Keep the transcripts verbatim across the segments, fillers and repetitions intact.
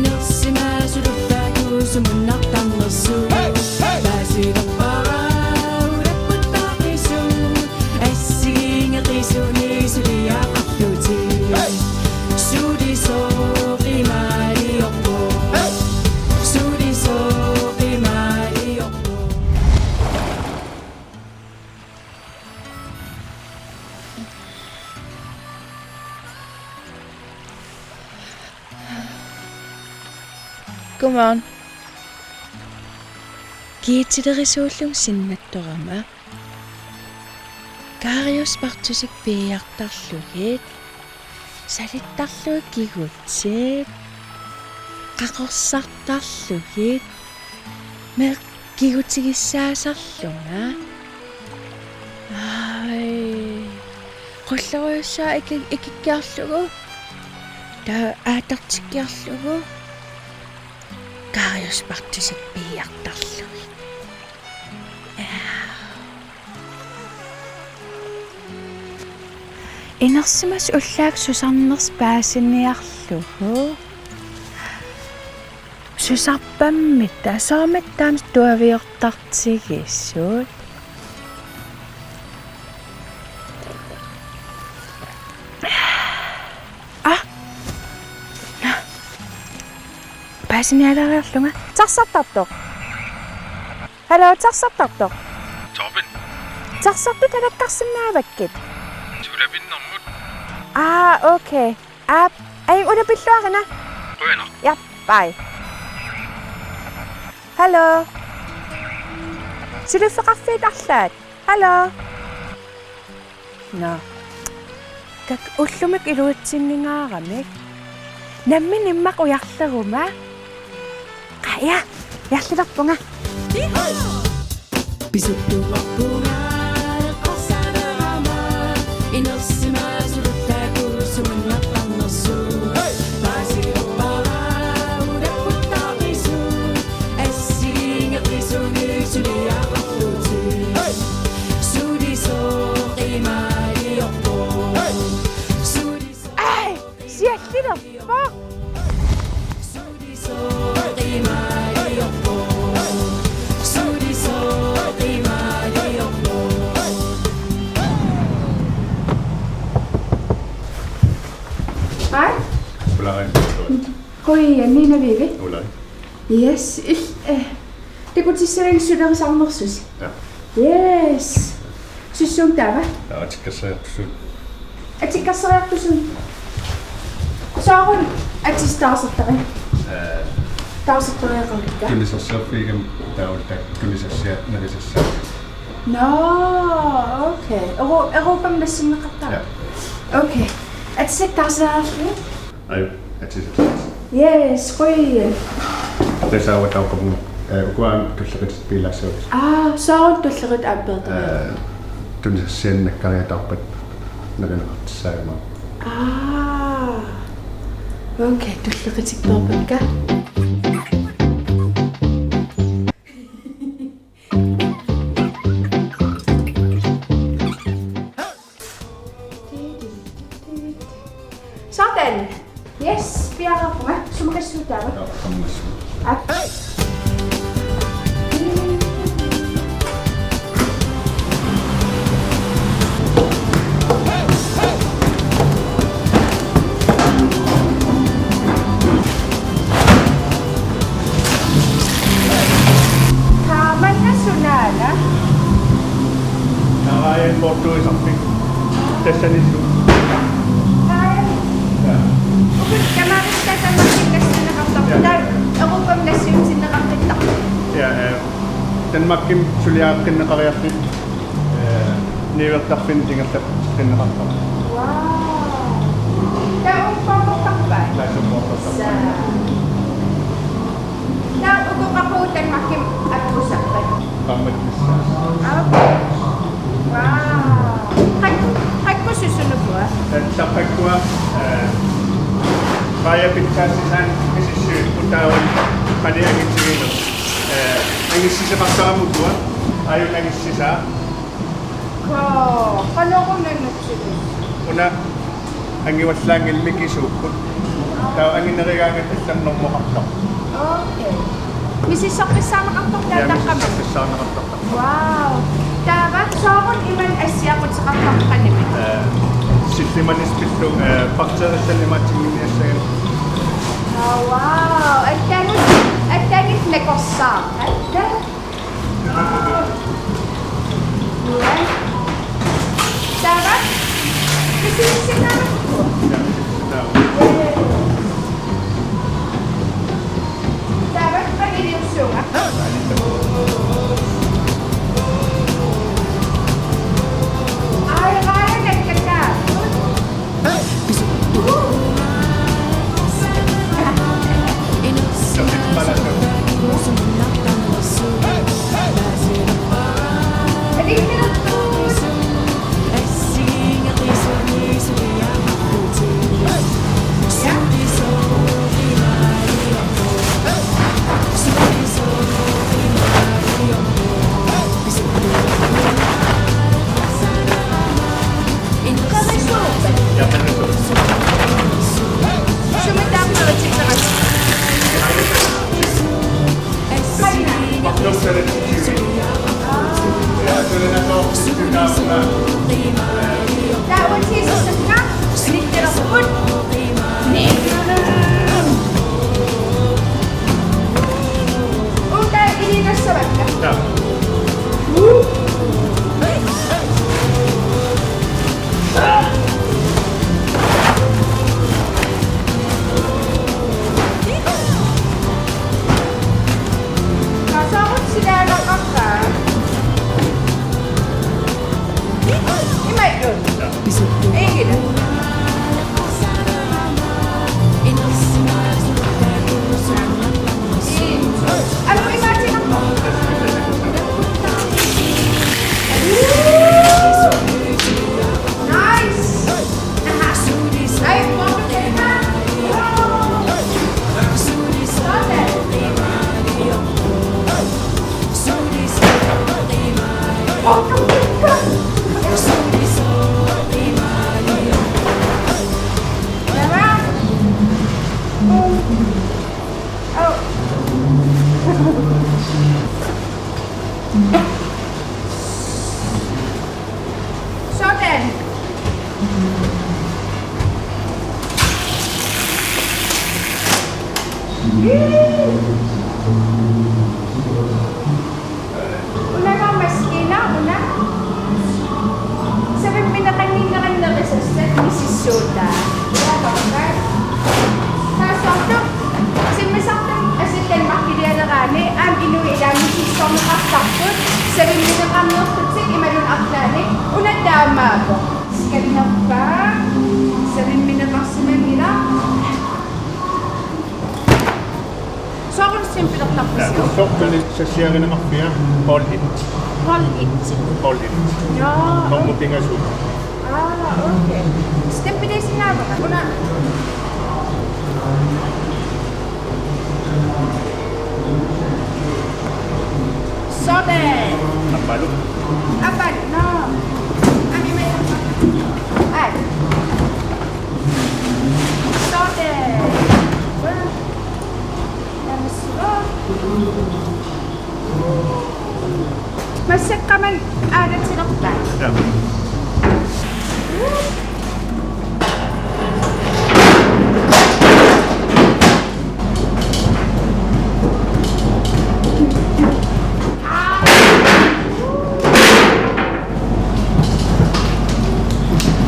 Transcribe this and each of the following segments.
Inersimasut ullaakkut sumunnartarnersut. Paasilerpara ulapputaaqqisut. Assigiinngeqisuni suliaqarlutik. Sulisooq imaaliorpoq. Sulisooq imaaliorpoq. Godmorgen. Kiitilerisuullunga sinnattorama. Karius Baktusip piiartarlugit. Salittarlugit kigutsit. Qaqorsartarlugit. Meeqqat kigutigissaasarlunga. Ai. Qullorujussuaq iki-, ikikkiarlugu. Taava aatartikkiarlugu. Karius Baktusip piiartarlugit. Inersimasut ullaakkut susarnersut paasiniarlugu. Susarpammita, soormitaava tuaviortartigisut. Ah! Paasinialaariarlunga. Taxartartoq. Hallo, taxartartoq. Torben. Taxartut alakkarsinnaavakkit. Sulapinnermut. Aa, okay. Aap, ajunngilaq, ulapilluarina. Qujanaq. Ja, bye. Hallo. Suliffeqarfiit arlaat. Hallo. Nå. Kak ullumi iluatsinngingaarami. Nammineq immaqa ujarleruma. Qa ja, ujarlerpunga. Pisuttuarpunga eqqarsalerama. Inersimasut ullaakkut sumunnartarnersut. Paasilerpara ulapputaaqqisut. Assigiinngeqisuni suliaqarlutik. Sulisooq imaaliorpoq. Sulisooq. Ai, siallilerpoq. Sulisooq imaaliorpoq. Sulisooq imaaliorpoq. Hej. Goddag. Qujan, Nina Vivi. Ulrik. Yes, il-, eh, takutissallugu sulerisarnersusi. Ja. Yes. Susuuna taava? Ja, atikkassariartusuut. Atikkassariartusuut. Sooruna atisitaasertari? Eh. Taasertariaqarlikka? Tunisassiorfiugami taava taakku tunisassiat navisassaat. Nå, okay. Euro-, Europami nassinneqartara? Ja. Okay. Atisat taaseriarlugit? Aju, atisat. Yes, qujan. Tassa uanga taava qamuuna, eh, ukua tulleqatit piilaassavat. Aa, sooruna tulleqatit aappeertariaqarpit? Eh, tunisassiat nakkariataarpat nerineqartussaagami. Aa. Okay, tulleqatikka. Sådan. Yes, piareerpunga. Sumaqissuit taava? Joo, sumaqissuit. Aap. Taamanna sunaana? Narayan portuisarfik. Tassanissu. Narayan. Ja. Ukua Danmarkimi nassinneqartarput. Ja. Taava Europami nassiussinneqartarput. Ja, eh, Danmarkimi suliareqqinneqariarluni. Eh, niuertarfinni ingerlaqqinneqartarpoq. Wow. Taava uuppaartortarpa? Taava uuppaartortarpoq. Saa. Taava uku qaqugu Danmarkimi appussappat? Qaammatit nassaat. Aa, okay. Wow. Qak-, qakku susunukua? Taava qakkua, eh, Maja Pitsaassisaan misissuit utaavun qani angitigilu. Eh, angissisaqartarama ukua, aajuna angissisaa. Koo, qanoruna nutsilus? Una angivallaanngilaq mikisuupput. Taava anginerugaangat allanngorneqartarpoq. Okay. Misissorpassuarneqartarpoq. Ja, taava taqqama. Misissorpassuarneqartarpoq. Wow. Taava sooruna ima assiaquteqartarpa qanimik? Eh, sillimanispillu, eh, bakteerianik imaatsinnginiassagami. Oh, wow. Attaanngilaq, attaanngilaq nakorsaaq. Attaanngilaq. Taava? Kisitsinnaarakku. Taava, pagiliussuunga. Aajuna nakkakka. Imaattoq. Iigila. Anu imaattoq. Nice. Aha. Ai, Sådan. Una maskina, una. Savimmineqannginnerani nerisassat misissuutaat. Ilaa, taassuarlu. Timmisartut asillanni markilialeraanni aamma inuit ilaanni misissorneqartarput. Savimmineqarnerlutik imaluunniit arlaannik, una taamaappoq. Scannerpaaq. Savimmineqarsimanngilaq. Soorunami pilertarpisi? Soorunami sassiarineqarpia? Hold et. Hold et. Hold et. Ja. Nummer pingasut. Ah, okay. Stempelisinnaavara. Una. Sådan. Aappaalu. Aappaalu. Nå. Aamma ima. Ai. Sådan. Tamassuaq. Massakkut aamma aalatsilerpaat. Ja.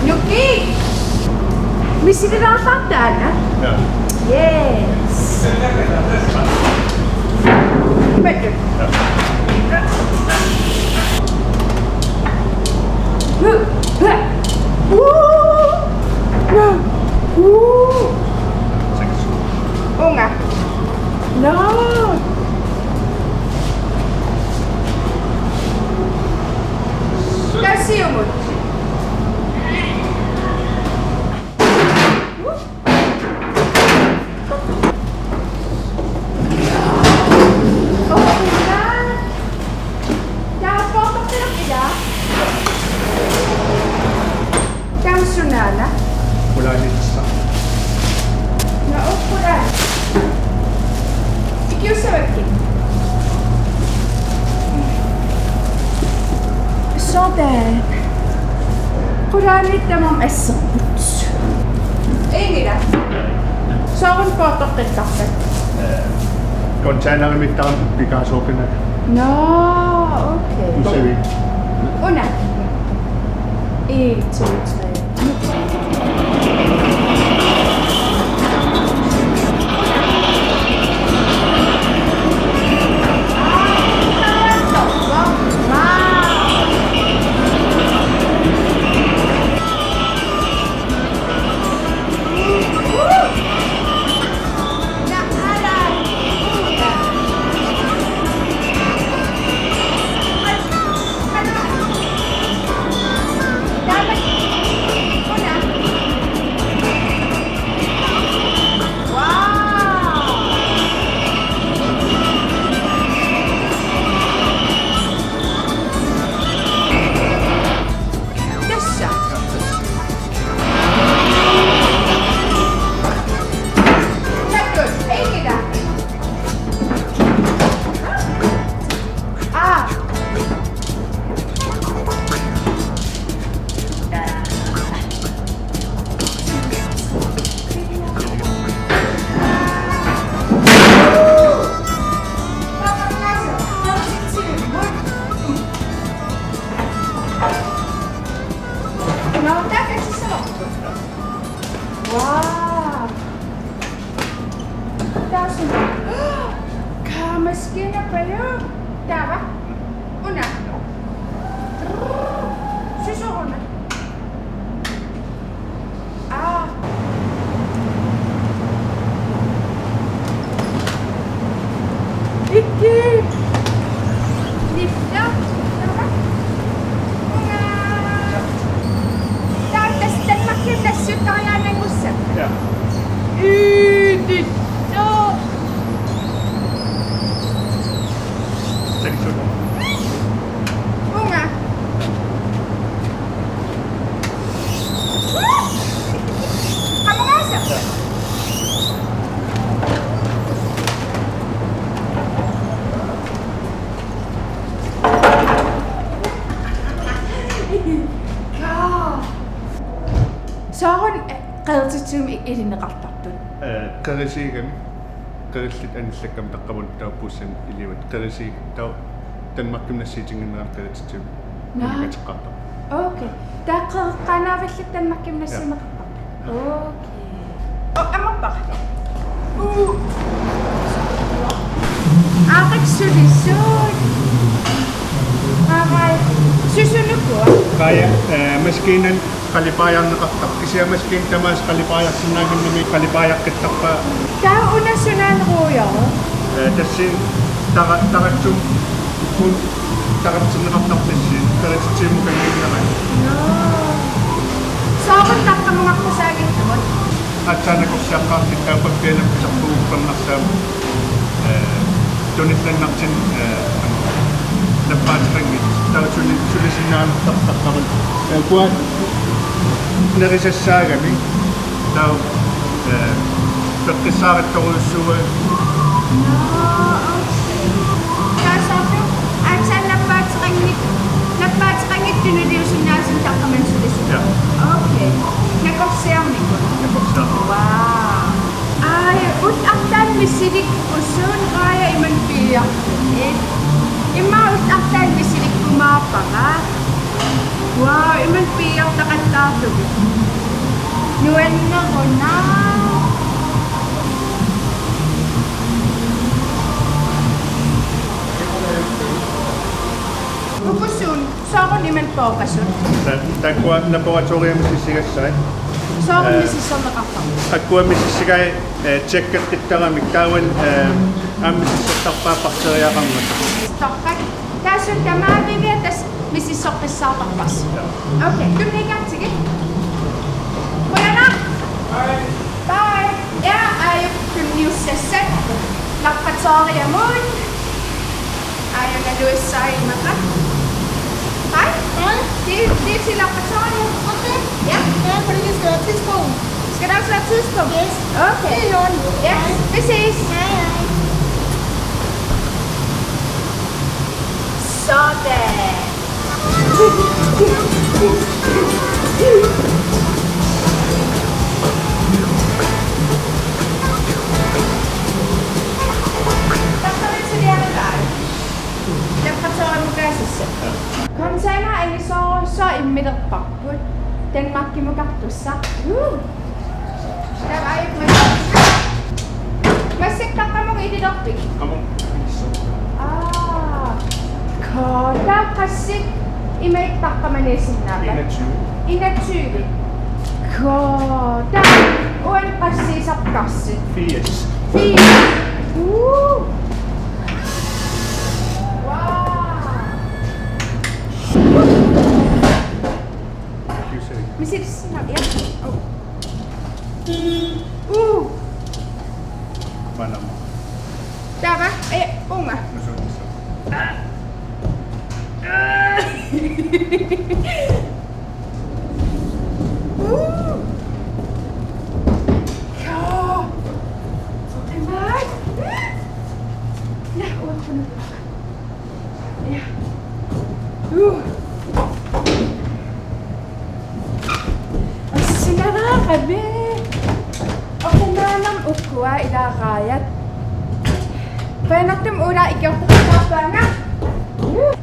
Nuki! Misililaartartaana? Ja. Yes. Imatut. Ja. Uu! Uu! Uunga. Nå. Tassa siumut. Taava sunaana? Pulaanitsa. Nå, Taanna. Qulaaniittamam asserput. Ingila. Soorunami poortoqqittarpat? Containerimiittarami pikaasoqina. Nå, okay. Usavi. Una. En, to, tre. Wow. Taassuma. Kaamaskiinappalu. Taava. Una. Susoq una. Aa. Ikki. Niffa. Taava. Una. Taava tassa Danmarkimut nassiuttariaannanngussaaq. Ja. Iitittu. Uunga. Qamungaasa. Kaa. Sooruna, eh, qerititsivimmi ilinneqartartut? Eh, qerisiigami, qerillit anillakkamik taqqamunut taava bussimik ilivat qerisiigami taava Danmarkimut nassiutinnginnerani qerititsivimmi. Naa. Unikatseqqaartarput. Okay. Taava qereqqaanaavillit Danmarkimut nassiunneqartarput. Ja. Okay. Oh, ammarpara. Uu. Aaqqik sulisut. Aaqqai. Susunukua. Kaja, eh, maskiinani qalipaajarneqartarpoq. Kisianni maskiinat tamaasa qalipaajarsinnaanngimmata qalipaajaqqittarpaa. Taava una sunaana ruujoruk? Eh, tassani tara-, taratsut kun taratsinneqartarput tassani. Taratitsivimmi kannginneraat. Nå. Sooruna taqqamungarpasaaginnarmat? Aatsaat nakorsiaqqaartut taava pappiala pisarpugut uppernarsaammut. Eh, tunillannartut, eh, nappaateqanngitsut. Taava suli-, sulisinnaanertartarput. Eh, ukua nerisassaagami. Taava, eh, peqqissaarattorujussuuagut. Nå, okay. Taava soorlu aatsaat nappaateqanngitsut, nappaateqanngitsut tunuliusinnaasut taqqamani sulisut. Ja. Okay. Nakorsiarnikut. Nakorsiarnikut. Wow. Aaja, ullut arlaanni misilikkusuunngilaq, aaja, imannak piiartumik. Immaqa ullut arlaanni misilikkumaarpara. Wow, imannak piiartaqattaarlugit. Nuanneruna. Uku suut, sooruna imannak pooqasut? Ta-, taakkua laboratoriami misissorsigassai. Sooruna, eh, misissorneqartarput? Taakkua misissorsigaat, eh, tjekkeqqittaramik taava, eh, aamma misissortarpaat bakteriaqarmata. Torrak. Taassuma tamaviiviat tassa misissoqqissaartarparsi. Ja. Okay, tunniukkatsigu. Qujanaq. Bye. Bye. Ja, aajuku tunniussassat. Laboratoriamut. Aajuku naluissaaq immaqa. Hej. Hej. Det, det er til laboratoriet. Okay. Ja. Ja, fordi vi skal have tidspunkt. Skal der også være tidspunkt? Yes. Okay. Det er i orden. Yes. Hej. Vi ses. Hej, hej. Sådan. Container angisoorujussuaq immilerparput. Danmarkimukartussaq. Juu. Taava aajuna. Massakkut taqqamunga ililerpit? Qamung. Aa. Koo, taava qassit imaattoq taqqamaniissinnaava? Enogtyve. Enogtyve. Koo, taava uani qassiisarpit qassit? Firs. Firs. Uu. Wow. Misilissima, ja. Oh. Uu. Manama. Taava, eh, uunga. Nusutissaq. Uu. Joo. Soqimaat. Naa, uaqqunut. Ja. Uh. Assinaraaqami. Oqimaanermi ukkua ilaaraajat. Pajanartumik Ulla ikiortoqartarpaanga.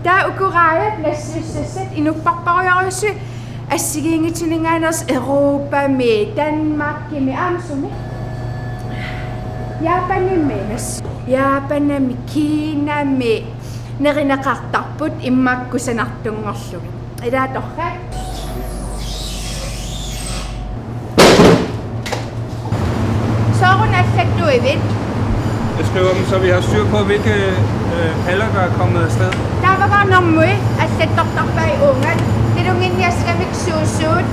Taava uku raajat nassiussassat inupparparujorujussuit assigiinngitsuninngaanneersut Europami, Danmarkimi, aamma sumi? Japanimi, nas-, Japanimi, Kinami. Nerineqartarput immaqa kusanartunngorlugit. Ilaa torrak. Sooruna allattuivit? Jeg skriver dem, så vi har styr på, hvilke, øh, paller, der er kommet afsted. Taava normuit allattortarpai uunga. Nalunnginniassagamik suut suut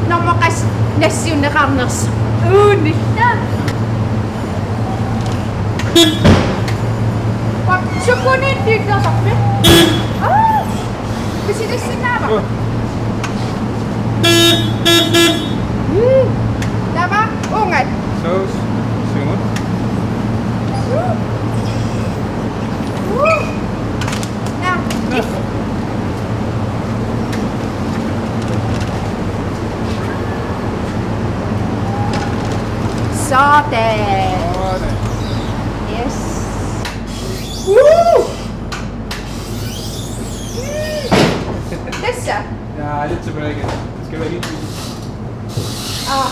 normu qassit nassiunneqarnersut. Uunillu. Sukkuniit tyvtartarpit? Aa! Pisilissinnaavat? Joo. Mm. Taava uunga. Sauce. Siumut. Uh. Uh. Naa. Sådan. Sådan. Yes. Woo! That's a... Ja, lidt tilbage igen. Det skal være helt vildt. Ah.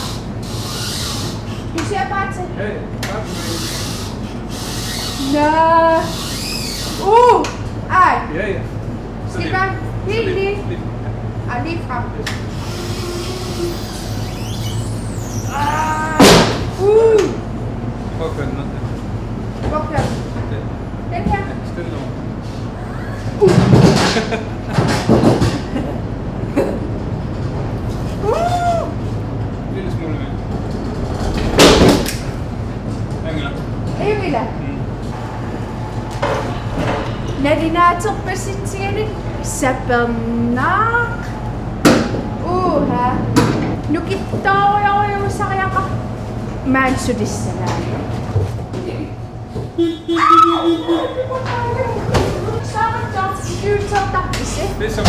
Du ser bare til. Ja, ja. Bare tilbage. Nå. Uh. Ej. Ja, ja. Så skal lige, bare så helt lige, lige. Lige. Ej, lige frem. Ah. Uh. Prøv at køre den ned. Prøv at køre den. Ja. Den her. Ja, stille over. Uh. Uh. En lille smule mere. Angela. Angela. Mm. Nalunaaterpasitsigani sapernaaq. Uha. Nukittoorujorujussuusariaqarpoq. Maani sulissagaanni. Soorunami pyytsertarpisi? Det er som...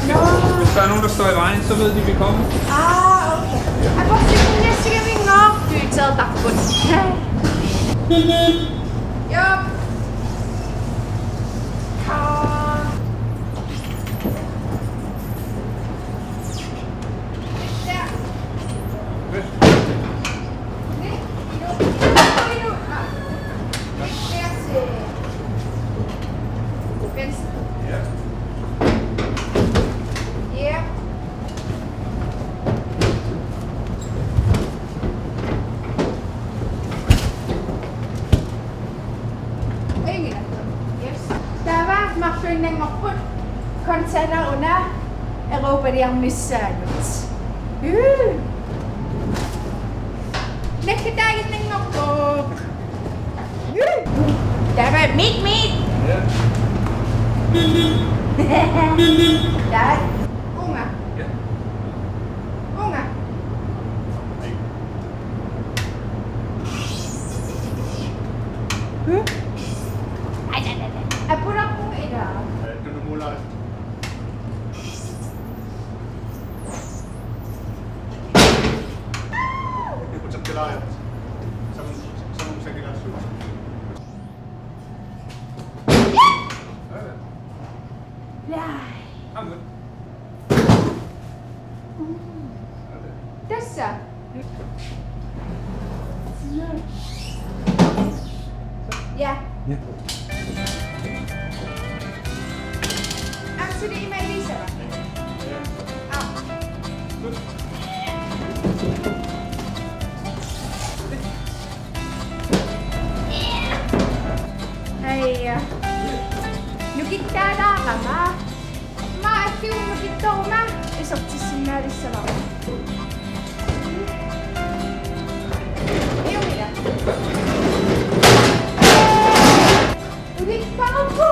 Nå. Hvis der er nogen, der står i vejen, så ved de, vi kommer. Ah, okay. Aporsinnginnami sigaminngoq pyytsertarput. Joo. Kom. Taava marluinnanngorput container una Europaliarnissaanut. Uu. Nakkataaginnanngorpoq. Uu. Taava mit, mit. Ja. Taava. Uunga. Ja. Uunga. Hm? Apularpunga ilaa. Du, du måler. Ja. Ja. Aamma suli ima ilisara. Aa. Hej. Nukittaalaarama. Maa, alliummut kittorma isertissinnaalissavara. Iuila. Ulikkaruku.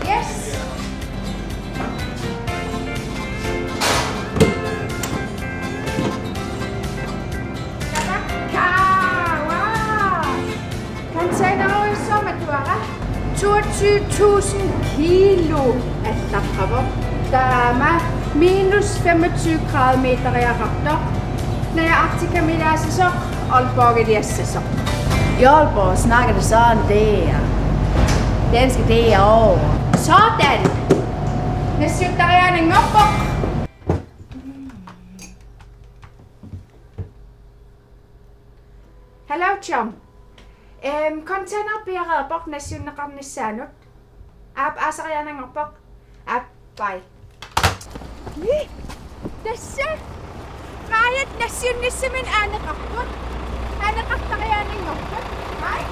Yes. Tabakka. Wow. Containerujussuarmik atuara toogtyve tusind kilo allaqqavoq. Taama minus femogtyve grader meteriaqartoq. Naja Arcticami ilaassasoq, Aalborgiliassasoq. I Aalborg snakker de sådan der. Dansk, det er over. Sådan. Nassiuttariaananngorpoq. Hello, John. Øhm, container piareerpoq nassiunneqarnissaanut. Aap, aasariaananngorpoq. Aap, bye. Ih, tassa. Raajat nassiunnissaminnik aaneqarput. Aaneqartariaananngorput. Hej.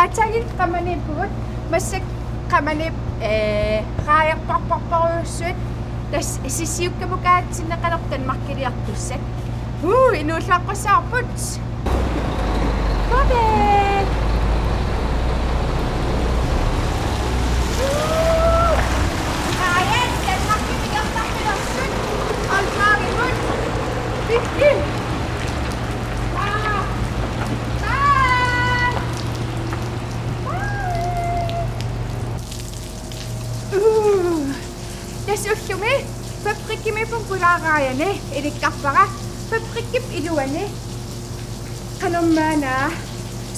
Aatsaat qamaniippugut. Massakkut qamaniip, eh, raajarparparparujussuit. Tassa sissiukkamukaatsinneqalerput Danmarkiliartussat. Uu, inuullaqqussaarput. Goddag. Uu, Kaja, Danmarkimiilertarpilersut. Aalborgimut. Vigtigt. Ah. Bye. Bye. Uu. Tassa ullumi fabrikkimiippunga pulaaraajani ilikkarpara, fabrikkip iluani. Qanormaana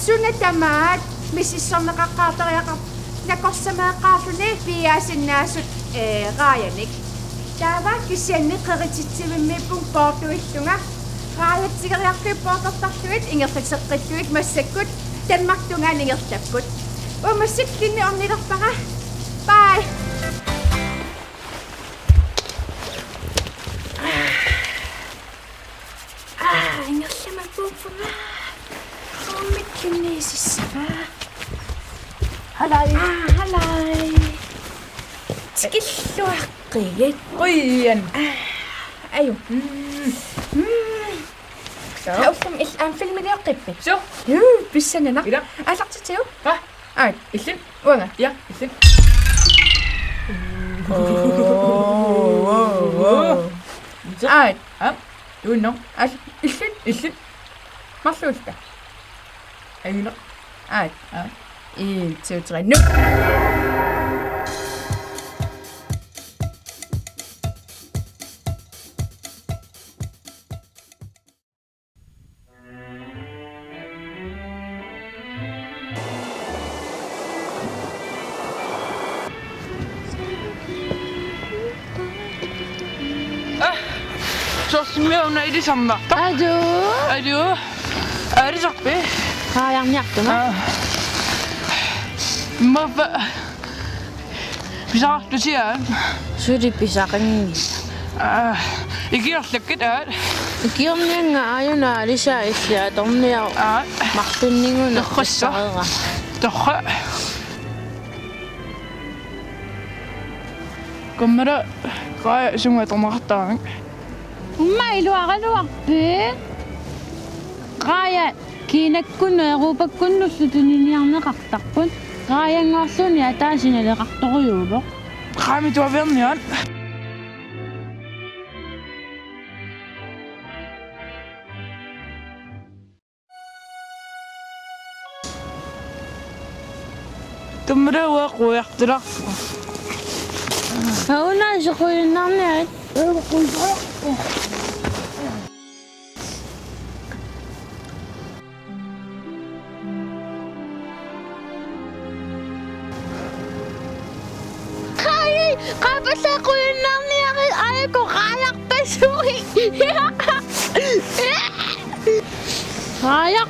suna tamaat misissorneqaqqaartariaqar-, nakorsameeqqaarluni piiaasinnaasut, eh, raajanik. Taava kisianni qerititsivimmiippunga poortuillunga. Raajatsigeriarlugit poortortarlugit ingerlateqqillugit massakkut Danmarkip tungaanut ingerlapput. Uagut massakkut kinni ornilerpara. Bye. Aa, ingerlamappuuppunga. Uumik kinniisissava. Halai. Aa, halai. Tikilluaqqigit. Qujan. Aa, aju. Mm. Mm. Soo. Taullum il-, am, filmilioqqippit? Soo. Juu, pissanganaq. Ila. Aallartitsiuk? Qa? Aat. Illit? Uanga? Ja, illit. Oo, oo, oo. Aat. Aap. Tuunno. Aat. Illit? Illit. Marluulluta. Ajuno. Aat. Aat. En, to, tre, nu. Ah, soorlumi una ilisarnartoq. Adu. Adu. Alisarpi? Raajarniartunga. Ah. Mava. Pisaqartusi aat? Suli pisaqanngilaq. Aa, ikiorlakkit aat? Ikiorniannga aajuna alisaa illit atorniaruk. Aa. Marlunninnguuna. Torrassaq. Pisaqarama. Torrak. Kammala, Raajap sunga atorneqartaramik. Aamma iluaraluarpit? Raajat Kinakkunnut Europakkunnullu tuniniarneqartarput. Raajanngorluunniit ataaseq naleqartorujuuvoq. Qaami tuaviarniat. Kammala uanga quiartularpunga. Auna soquinnarniat. Kai, qapallaat qujanarniarit, ajoqu raajarpassuit. Raajar-